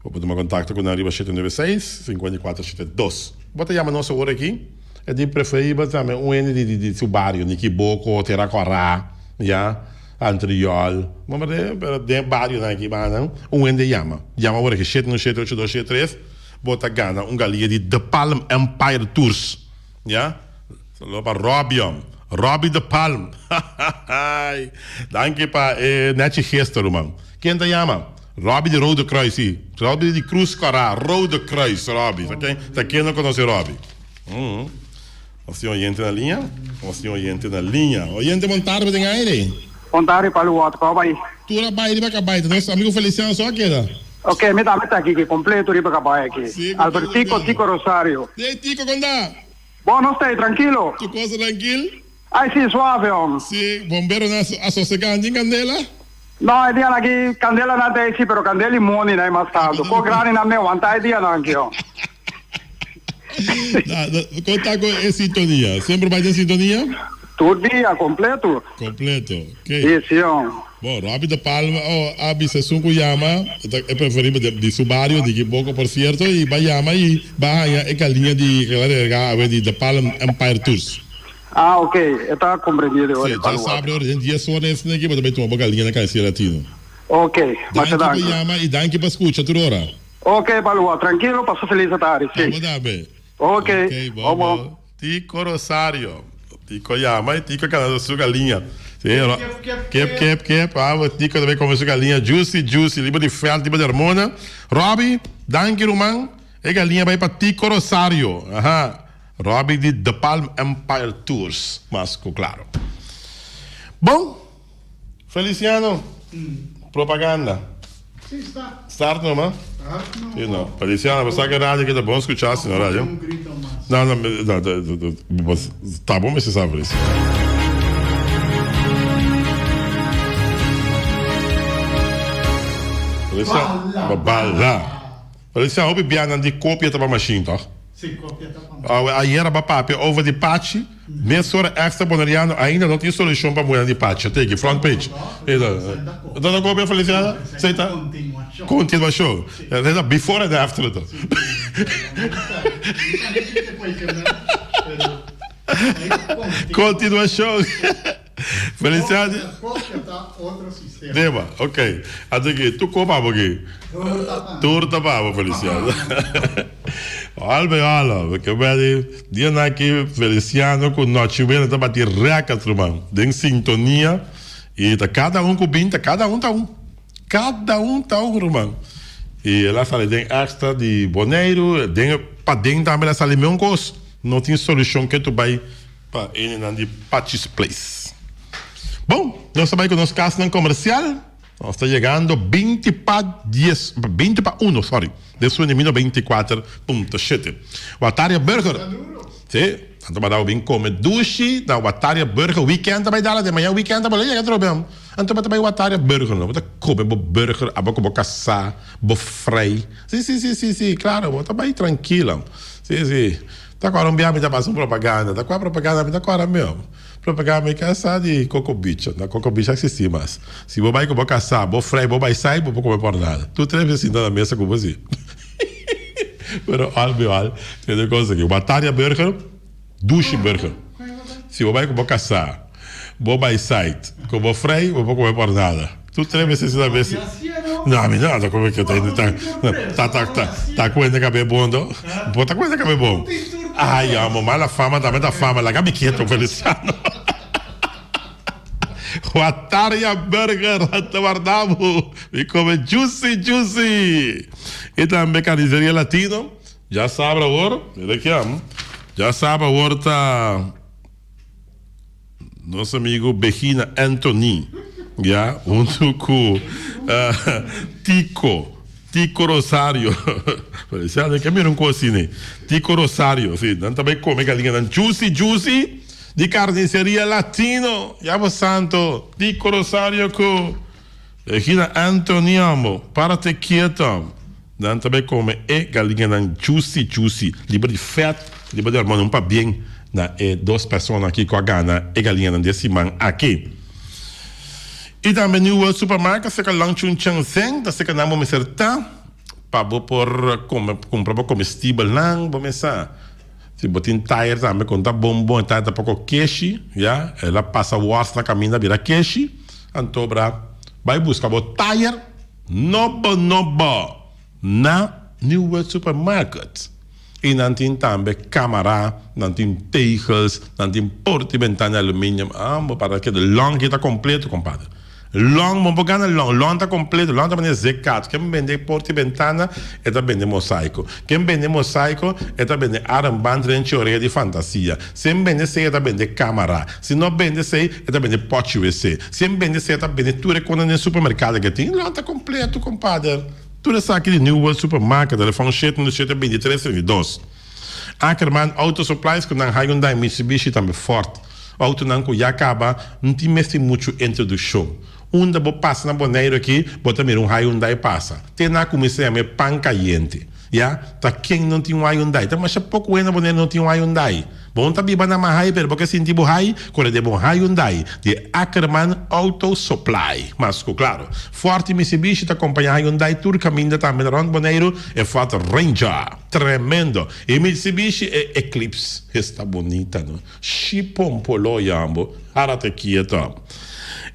Bo por tuma contacto cu nan riba 796 5472. Bo ta yama nos awor aki, e di preferibel tambe un hende di di su bario, Nikiboko, Tera Cora, ya, Antriol, bo pero den e barionan aki banan un hende yama. Yama awor aki 717 8273. Bo ta gana un galia di The Palm Empire Tours. Ya. Saludo pa Robbie. Robbie The Palm. Hahahay. Danki pa e nechi gesto, ruman. Ken ta yama? Robbie di Rode Kruis, si. Robbie di Cruz Cora. Rode Kruis, Robbie. Ta ken, ta ken no conoce Robbie? Mm. Nos tin oyente na liña? Nos tin oyente na liña. Oyente, bon tarde den aire. Bon tarde, Palo Water. Cómo bai? Tur a bai riba cabai. Ta nos amigo Feliciano so a keda. Ok, mi tambe ta aki ki completo riba cabai aki. Sí, Albertico Tico Rosario. Hey Tico, con ta? Bon, nos ta tranquilo. Tu cosa tranquil? Ay sí, suave hom. Sí, bomberonan a sosega andin candela? No, e dianan aki candela nan ta ey sí, pero candela y moni nan e mas tanto. Ko grandi nan me wanta e dianan aki hom. Con ta cu e sintonia? Semper bai den sintonia? Tur dia, completo. Completo, ok. Sí, sí hom. Bon, Robbie de Palma oh, a bisa esun ku yama, ta e preferibel di di su bario, di Kiboko por cierto, y ba yama y ba haña e galiña di ke la regarga awe di De Palm Empire Tours. Ah, ok, e ta comprendido e ora Sí, e dja Palm sabra ora den dies ora esnan aki bo ta bay tuma bo galiña na Calle Latino. Ok, masha Danki pa danki. yama y danki pa scucha tur ora. Ok, Palua, tranquilo, pasa feliz atari, sí. Abo tambe. Ok, Ok, bo bo bo. bo. Tico Rosario. Tico yama y Tico cana su galiña. Sí, ro Kep, kep, kep, kep, kep. Ah, Tico tambe come su galiña juicy, juicy. Liba di veld, liba di Armona. Robbie, danki ruman. E galiña bay pa Tico Rosario. Aha. Robbie di The Palm Empire Tours. Mas cu claro. Bon. Feliciano, propaganda. Sí, start. Start numa? Start no. Sí, no. Feliciano, bo sa ke radio ke ta bon skuchá si no radio. Un grito mas. No, no, no, bo ta bon mester sa Feliciano. Feliciano, bala. Feliciano, hopi bianan di kopia ta pa mashin, toch? Sí, kopia ta pa mashin. Awe ayer a papia over di pachi. Mesora extra boneriano ainda no tin solucion pa muenan di pachi. Te aki, front page. No ta copia Feliciana? Esey ta continuacion. Esey ta before and after to. Continuacion. Feliciana. Deba, ok. Anto ki, tu kopa abo ki? Tur ta pa abo, Feliciano. Albe hola, ke bedi dianan aki Feliciano ku Nochibuena ta bati record ruman den sintonia i ta kada un ku bin ta kada un ta un. Kada un ta un ruman. I el a sali den extra di Boneiru, den paden tambe el a sali meun kos. No tin solushon ke tu bai Pa enenan di Pachi's Place. Bon, nos ta bai ku nos kasnan komersial. Nos ta yegando 20 pa dies, 20 pa uno, sorry, den su enemino 24.7. Wataria Burger. Sí, nan ta manda bo bin kome dushi na Wataria Burger. Weekend ta bai dala den mañana weekend ta bole yega atrobe. Anto bo ta bai Wataria Burger no, bo ta kome bo burger abo ku bo kasá, bo frei. Sí, sí, sí, sí, sí, klaro, bo ta bai trankilo. Sí, sí. Ta kora un bia mi ta pasa un propaganda. Ta kua propaganda mi ta kora meu? Propaganda mi kasa di Coco Beach. Na Coco Beach a existi mas. Si bo bai ku bo kasa, bo frei, bo bai sai, bo por kome por nada. Tur tres mi sinta na mesa ku bo si. Pero al mi al tende kos aki. Wataria burger, dushi burger. Si bo bai ku bo kasa. Bo bai site. Ku bo frei, bo por kome por nada. Tu tres veces una vez. No, a mi no anda kome ke ta ta ta ta ta kuenta kabe bon do. Bo ta kuenta kabe bon. Ay, amo, mala fama tambe ta fama. Laga mi keto, Feliciano. Wataria Burger ta warda bo. Mi kome juicy juicy. I tambe Carniceria Latino. Ya sabra awor, mira aki am. Ya sabra awor ta nos amigo Begina Anthony, ya, hunto ku Tico, Tico Rosario. Feliciano, ke mira un kos asina. Tico Rosario, si, nan ta bai kome galiñanan juicy juicy di Carniceria Latino. Ya bo santo, Tico Rosario ku Regina Anthony amo, para te kieto. Nan ta bai kome e galiñanan juicy juicy, liber di fèt, liber di hormona. Un pabien na e dos persona aki ku a gana e galiñanan di e siman aki. I tambe New World Supermarket serka Long Chun Cheng Seng ta serka nan bo mester ta pa bo por kome kumpra bo komestibelnan bo mester. Si bo tin tayer tambe kon ta bon bon e tayer ta poko keshi ya el a pasa wòrs na kaminda bira keshi anto bra bai buska bo tayer nobo nobo na New World Supermarket y nan tin tambe camara nan tin tegels nan tin porta y bentana aluminium amo para keda long aki ta completo compadre. Long, bo por gana long. Long ta completo. Long ta manera zekat. Ken bende porta y bentana, e ta bende mosaico. Ken bende mosaico, e ta bende armband renchi orea di fantasia. Si en bende esey, e ta bende camara. Si no bende esey, e ta bende pochi wc. Si en bende esey, e ta bende tur e konan den supermercado ke tin. Long ta completo, compadre. Tur esaki di New World Supermarket, telefon shete no shete bintitres 32. Ackerman Auto Supplies ku nan Hyundai, Mitsubishi tambe Ford. Autonan ku ya kaba no tin mester muchu introdukshon. Unda bo pasa na Boneiru aki bo ta mira un Hyundai pasa. Te nan a kuminsá yama e pan kayente. Ya, ta ken no tin un Hyundai? Ta masha poko hende na Boneiru no tin un Hyundai. Bo no ta biba na Mahai pero bo ke sinti bo hai kore den bo Hyundai di Ackerman Auto Supply. Mas ku klaro, Ford i Mitsubishi ta kompañá Hyundai tur kaminda tambe na rònt Boneiru e Ford Ranger. Tremendo! I Mitsubishi e Eclipse. Esta bunita no. Shi pompolo yambo ara te kieto.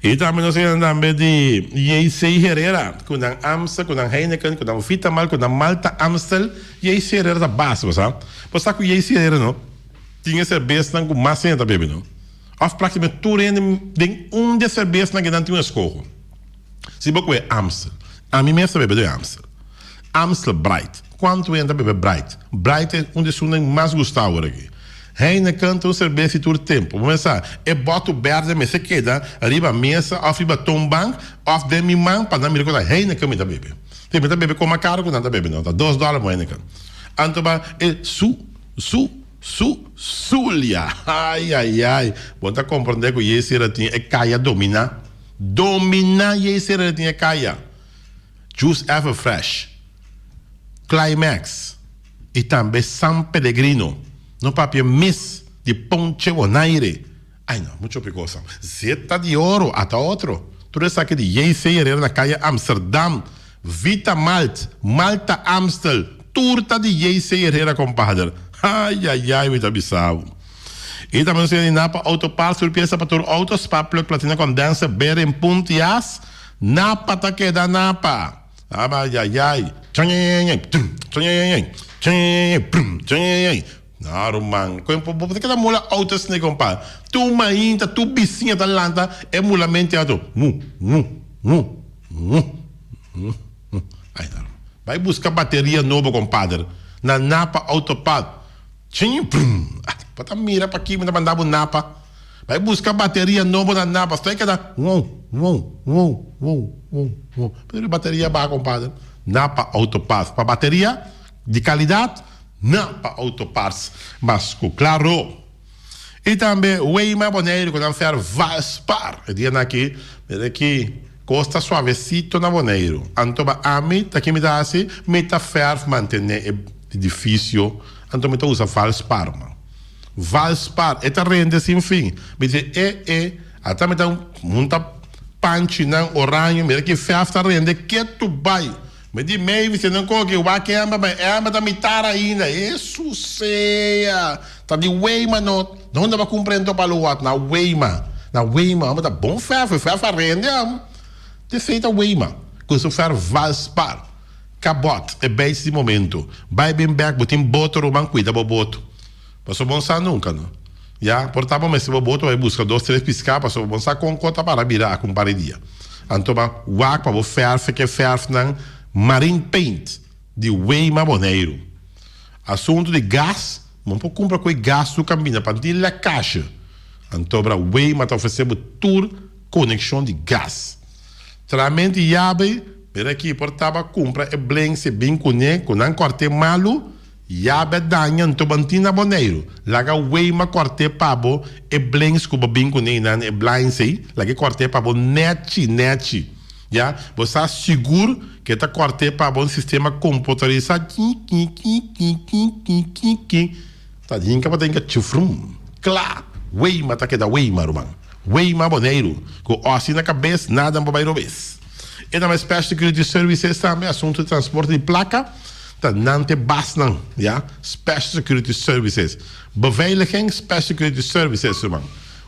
I tambe nos hende tambe di JC Herrera ku nan Amstel, ku nan Heineken, ku nan Vitamal, ku nan Malta Amstel. JC Herrera ta bas, bo sa. Bo sa ku JC Herrera no tin e serbesnan ku mas hende ta bebe no. Of praktikamente tur hende den un di e serbesnan ke nan tin un eskoho. Si bo kohe Amstel, ami mes ta bebe den Amstel. Amstel Bright. Kuantu hende ta bebe Bright? Bright e un di esunnan mas gustá awor aki. Heineken ta un serbes di tur tempu. Bo mester sa, e bòtu bèrdè mester keda riba mesa òf riba toonbank òf den mi man pa nan mira ku ta Heineken mi ta bebe. Si mi ta bebe koma karu ku nan ta bebe no, ta dos dòler mo Heineken. Anto ba e su, su, su, Zulia. Ai, ai, ai. Bo ta komprondé ku Yesira tin e kaya dominá. Dominá Yesira tin e kaya. Juice Everfresh, Climax y tambe San Pellegrino. No papia mes di Ponche Bonaire. Ay no, mucho hopi cosa. Zeta di Oro, ata otro. Tur esaki di JC Herrera na Calle Amsterdam, Vita Malt, Malta Amstel, tur ta di JC Herrera compadre. Ay ay ay mi ta bisa bo. Y tambe nos tin di Napa Auto Parts, tur pieza pa tur auto, spark plug, platina condenser, bearing, punt, jas. Napa ta keda napa. Abayayay, chayayayay, ptum, chayayayay, chayayayay, prum, chayayayay. No, ruman, kon bo ta keda mula auto asina, kompa? Tur mainta, tur bisiña ta lanta e mulamente auto, wu, wu, wu, wu, wu, wu. Ay, no. Bai buska bateria nobo, kompader, na Napa Auto Part. Chin, prum. Bo ta mira paki mi ta manda bo Napa. Bai buska bateria nobo na Napa. Estoy keda wou, wou, wou, wou, wou, wou. Pero bateria baha compadre. Napa Auto Parts. Pa bateria di calidad, Napa Auto Parts. Mas cu claro. Y tambe Weima Boneiru cu nan fer Valspar. E dianan aki, mira aki, cos ta suavecito na Boneiru. Anto ba ami ta ki mi ta haci? Mi ta ferf mantene e edificio. Anto mi ta usa Valspar man. Valspar, e ta rende sin fin. Mi dice, e, e, ata mi ta hunta panchinan oraño, mira ki fèf ta rende ketu bai. Mi di, Mavis, tene un koki, wak hember, ma hember ta mitar ainda. Hesus sea! Ta di Weima no. Na unda bo a kumpra ento pa lo wak? Na Weima. Na Weima, amo ta bon ferf, e ferf a rende amo. Te esei ta Weima, ku su ferf Valspar. Kabòt, e beis di momento. Bai bin bèk, bo tin boto ruman, kuida bo boto. Pasobra bo no sa nunka no. Ya, por ta bo mester bo boto bai buska dos tres piská pasobra bo no sa kon kos ta para bira aki un par di dia. Anto ba wak pa bo fèrf ke fèrfnan marine paint di Weima Boneiru. Asuntu di gas, bo no por kumpra ku e gas tur kaminda pa no tin lèkashe. Anto bra Weima ta ofresé bo tur konekshon di gas. Tramenti yabi, mira aki por ta ba kumpra e blenk si bin kuné ku nan kòrt'é malu, Yabe daña nto bantin na Boneiru. Laga Weima kòrt'é pa bo e blinks ku bo bin kuné einan, e blinds ei, laga e kòrt'é pa bo nèchi nèchi. Ya, bo sa sigur ku e ta kòrt'é pa bo un sistema komputarisá ki ki ki ki ki ki ki ki ta hinka pa ta hinka chufrum, kla! Weima ta keda Weima, ruman. Weima Boneiru, ku òsi na kabes, nada no por bai robes. E ta Special Security Services tambe, asuntu di transporte di plaka. Ta nan t'e basnan, ya, Special Security Services. Beveiliging, Special Security Services, ruman.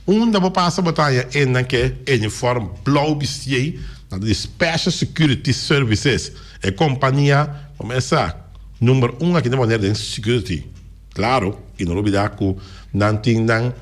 Unda bo pasa bo ta haña esnan ke uniform blou bisti ei, nan ta di Special Security Services. E kompania, bo mester sa, number un aki na Bonaire den security. Klaro, i no lubida ku nan tin nan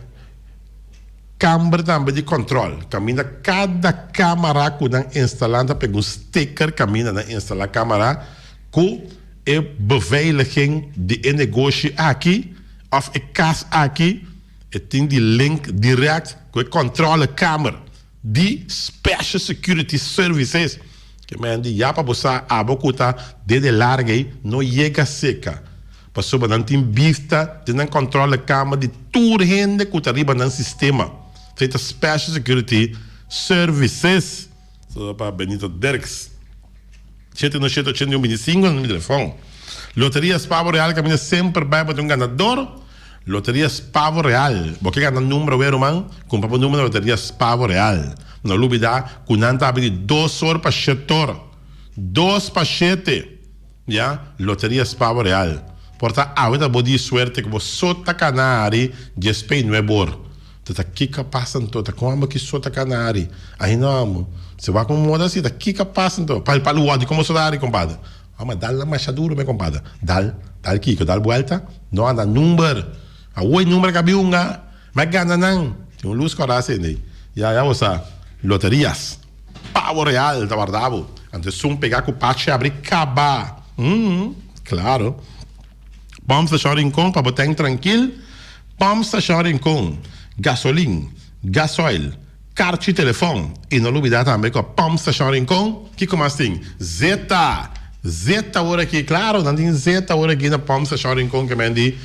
kamber tambe di kòntròl, kaminda kada kamara ku nan instalá nan ta pega un sticker kaminda nan instalá kamara. Ku e beveiliging di e negoshi aki òf e kas aki e tin di link dirèkt ku e kòntròlekamer di Special Security Services. Ke men di ya pa bo sa abo ku ta dede larga ei no yega seka pasobra nan tin bista den nan kòntròlekamer di tur hende ku ta riba nan sistema. Esei ta Special Security Services. Saludo pa Benito Derks. 717 81 25 na mi telefon. Loteria Spavo Real kaminda semper bai bo ta un ganador. Loteria Spavo Real. Bo ke gana number awe ruman? Kumpra bo number na Loteria Spavo Real. No lubida ku nan ta abri di dos or pa shete or. Dos pa shete. Ya, Loteria Spavo Real. Por ta awe ta bo di suerte ku bo so ta kana ari dies pei nuebe or. Ta ta kiko a pasa anto? Ta kon amo ki so ta kana ari? Ahi no amo. Se wak un moda asi, ta kiko a pasa anto? Pa pa luwadi komo so ta ari kompadre? Amo dal na masha duro me kompadre. Dal, dal kiko? Dal buelta? No anda number. Awo e number ka biunga. Mi a gana nan. Tin un lus kora asina ei. Ya, ya bo sa. Loterias. Pavo real ta warda bo. Anto esun pega ku pachi abri kaba. Umm, klaro. Pump Station Rincon pa bo tank trankil. Pump Station Rincon, gasolin, gasoil, karchi telefòn i no lubida tambe ku Pump Station Rincon kiko mas tin? Zeta! Zeta awor aki, klaro nan tin zeta awor aki na Pump Station Rincon ke men di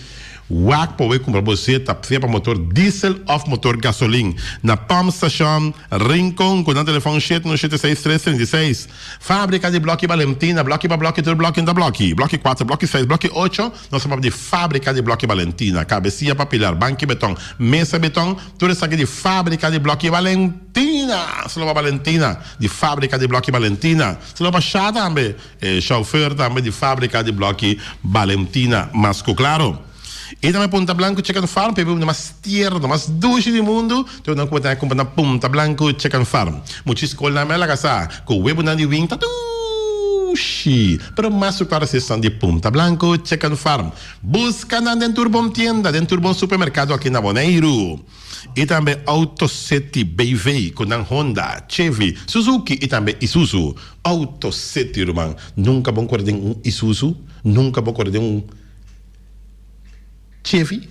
wak pa bo kumpra bo zeta sea pa motor diesel òf motor gasolin na Pump Station Rincon ku nan telefòn shete no shete seis tres 36. Fábrika di Blòki Balentina, blòki pa blòki tur blòki ta blòki, blòki kuater, blòki seis, blòki ocho, nos ta papia di Fábrika di Blòki Balentina, kabesia pa pilar, banki beton, mesa beton, tur esaki di Fábrika di Blòki Balentina! Solo pa Balentina, di Fábrika di Blòki Balentina. Solo pa Sha tambe, e shòfer tambe di Fábrika di Blòki Balentina, mas ku klaro. I tambe Punta Blanco Chicken Farm, p'e bibida mas tierno, mas dushi di mundu, tur nan ku bo ta kumpra na Punta Blanco Chicken Farm. Muchi skolnan mi a laga sa ku webunan di wing ta dushi, pero mas ku klaro si esnan di Punta Blanco Chicken Farm. Buska nan den tur bon tienda, den tur bon supermerkado aki na Boneiru. I tambe Auto City BV ku nan Honda, Chevy, Suzuki i tambe Isuzu. Auto City ruman, nunka bo kore den un Isuzu, nunka bo kore den un. Chevy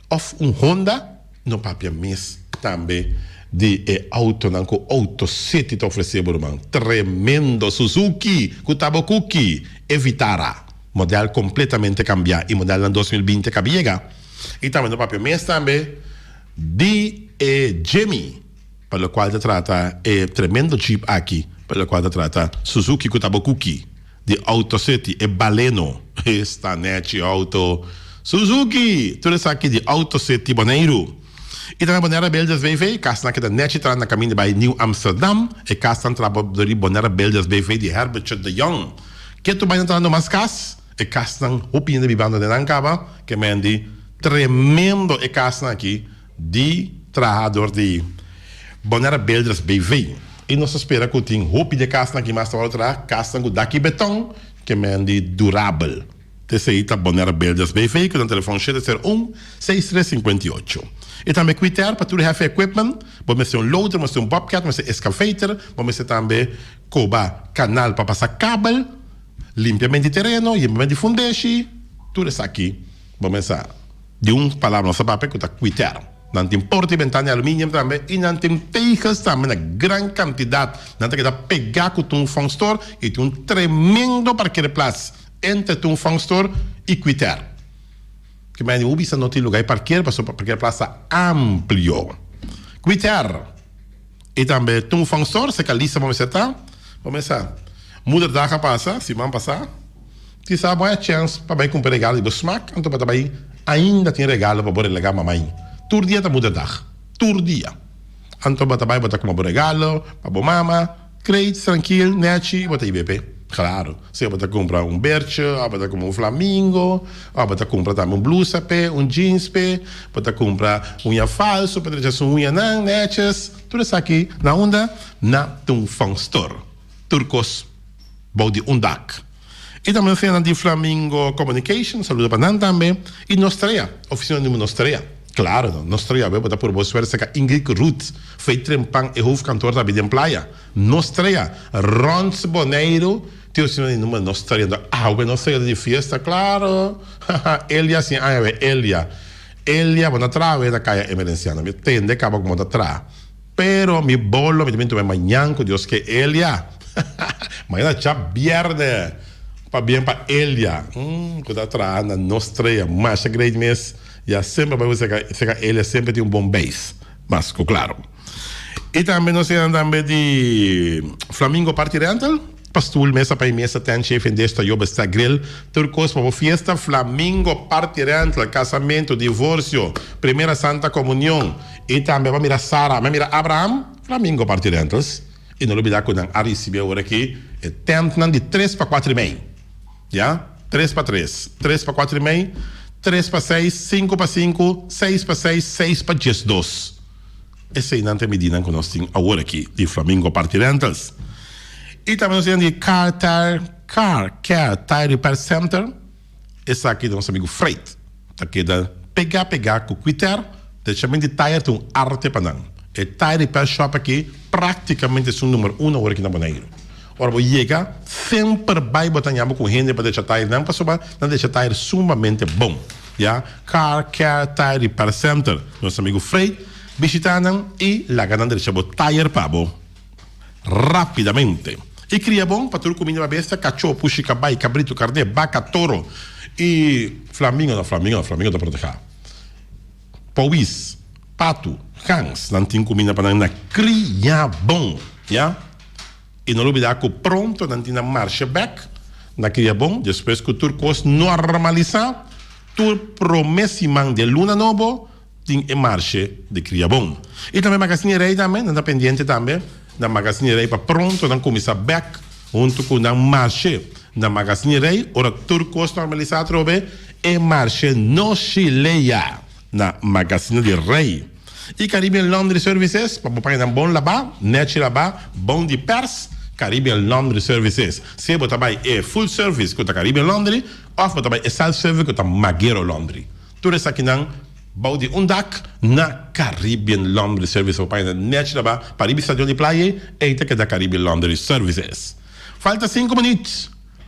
of un Honda, no papia mes tambe di e autonan cu Auto City ta ofrece bo ruman. Tremendo Suzuki cu ta bo cuki, e Vitara, model completamente cambia y modelnan 2020 caba yega. Y tambe no papia mes tambe di e Jimmy pa locual ta trata e tremendo Jeep aki pa locual ta trata Suzuki cu ta bo cuki. Di auto city e baleno esta nechi auto Suzuki tur esaki di auto city Boneiru y tambe Bonaire Builders BV casnan keda nechi tra na caminda bay Nieuw Amsterdam e casnan tra dor di Bonaire Builders BV di Herbertje de Jong ketu bay nan trahando mas cas e casnan hopi hende bibando den nan caba ke men di tremendo e casnan aki di traha dor di. Bonaire Builders BV. I nos ta spera ku tin hopi di e kasnan aki mas ta wòrdu traha, kasnan ku daki beton ke men di durabel. Esei ta Bonaire Builders BV ku nan telefòn shete sero un, seis tres sinkuenta i ocho. I tambe Quitair pa tur heavy equipment, bo mester un loader, bo mester un bobcat, bo mester excavator, bo mester tambe koba kanal pa pasa kabel, limpiament di tereno, limpiament di fundeshi, tur esaki bo mester. Di un palabra nos ta papia ku ta Quitair. Nan tin porta i bentana di aluminium tambe i nan tin tegels tambe na gran kantidat. Nan ta keda pegá ku Toon Fong Store i tin un tremendo parkeerplaats entre Toon Fong Store i Quitair. Ke mei bo bisa no tin luga di parkeer pasobra parkeerplaats ta amplio. Quitair i tambe Toon Fong Store serka Lisa bo mester ta. Bo mester Moederdag a pasa siman pasa. Kisa bo haya chèns pa bai kumpra regalo di bo smak, anto bo ta bai ainda tin regalo pa bo relegá mamai. Tur dia ta moederdag. Tur dia. Anto bo ta bai bo ta kumpra bo regalo pa bo mama, kreits, trankil, nèchi, bo ta ibp. Klaro, sea bo ta kumpra un bertje, òf bo ta kumpra un flamingo, òf bo ta kumpra tambe un blusa p'e, un jeans p'e, bo ta kumpra uña falso pa drecha su uñanan nètjes. Tur esaki na unda? Na Toonfang Store. Tur kos bou di un dak. I tambe oficinanan di Flamingo Communication, saludo pa nan tambe. I Nostrea, oficina di Nostrea. Claro no, Nostrea awe bo ta purba bo suerte cerca Ingrid Ruth, fey Trempan e hoofdkantoor ta abi den playa. Nostrea, rond Boneiru tin oficina di number Nostrea. Enton awe Nostrea ta di fiesta, claro. Haha, Elia sin aña awe, Elia. Elia bo ta traha awe na Kaya Emerenciana. Mi tende caba como ta traha. Pero mi bolo mi ta bin tuma mañan cu Dios ke Elia. Mañana cha bierne pa bien pa Elia cu ta traha na nos trea masha great mes ya semper bai cerca Elia semper tin un bon beis mas cu claro. Y tambe nos tin tambe di Flamingo Party Rental pa stoel mesa pa e mesa tent chef en desta yo besta grill tur cos pa bo fiesta Flamingo Party Rental casamento divorcio primera santa comunion I tambe bo a mira Sara, mi a mira Abraham, Flamingo Party Rentals, i no lubida ku nan a risibi awor aki e tentnan di tres pa kuater i mei. Ya, tres pa tres, tres pa kuater i mei, tres pa seis, sinku pa sinku, seis pa seis, seis pa diesdos. Eseinan ta e midinan ku nos tin awor aki di Flamingo Party Rentals. I tambe nos tin di Car Tire, Car Care Tire Repair Center. Esaki ta nos amigu Fred. Ta keda pegá pegá ku Quiter. Techament di tayer ta un arte pa nan. E tayer repair shop aki práktikamente esun numero uno awor aki na Boneiru. Ora bo yega, semper bai bo ta ñama ku hende pa decha tayernan pasobra nan decha tayer sumamente bon. Ya, Car Care Tire Repair Center. Nos amigu Fred bishita nan i laga nan drecha bo tayer pa bo. Rápidamente. I kria bon pa tur kuminda pa bestia, kachó, pushi, kabai, kabritu, karné, baka, toro i flamingo, no, flamingo no, flamingo ta protehá. Powis, patu, gans, nan tin kuminda pa nan na kria bon, ya. I no lubidá ku pronto nan tin na marsha bèk na kria bon, despues ku tur kos normalisá, tur promé siman di e luna nobo, Tin e marshe di Kriabon. I tambe Magazine Rey tambe, nan ta pendiente tambe na Magazine Rey pa pronto nan kuminsá bèk huntu ku nan marshe na Magazine Rey ora tur kos normalisá atrobe e marshe no shilea na Magazine di Rey. I Caribbean Laundry Services pa bo paña nan bon labá, nèchi labá, bon di pèrs, Caribbean Laundry Services. Sea bo ta bai e full service ku ta Caribbean Laundry òf bo ta bai e self service ku ta Magero Laundry. Tur esakinan bou di un dak na Caribbean Laundry Service. Bo paña nèchi ta ba pariba e stadion di playa ei ta keda Caribbean Laundry Services. Falta sinku minuut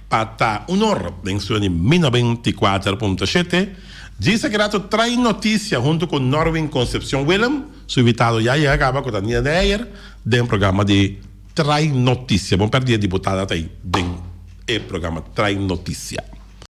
pa ta un or den studio di Mi 94.7. Djis aki rato trae noticia hunto cu Norwin Concepcion Willem, su invitado ya yega caba cu ta Nina de Heyer den programa di Trae Noticia. Bon perdi e diputada ta ei den e programa Trae Noticia.